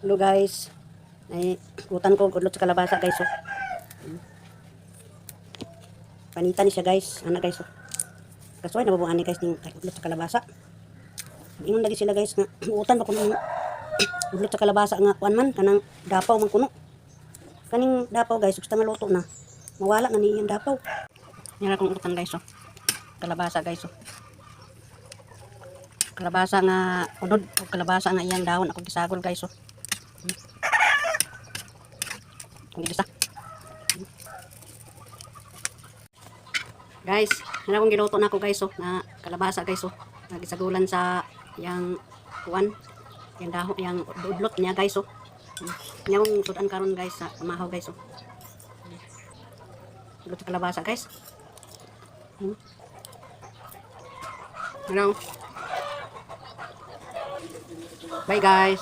Hello guys. Ay, utan ko udlot sa kalabasa, guys, oh. Panita ni siya, guys. Ana, guys, oh. Kasuway nabubuan ni, guys, ning ay, udlot sa kalabasa. Ingon lagi sila, guys, nga utan ba kuno udlot sa kalabasa nga kuan man kanang dapaw man kuno. Kaning dapaw, guys, gusto nga luto na. Mawala na ni iyang dapaw. Yan akong utan, guys, oh. Kalabasa, guys, oh. Kalabasa nga unod o kalabasa nga iyang dahon ako gisagol, guys, oh. Kung gisa. Guys, ano akong giluto na ako, guys, oh, na kalabasa, guys, oh. Na gisagulan sa yang kuan, yang dahon, yang udlot niya, guys, oh. Niya akong sudan karon, guys, sa pamahaw, guys, oh. Udlot sa kalabasa, guys. Ano? Bye, guys.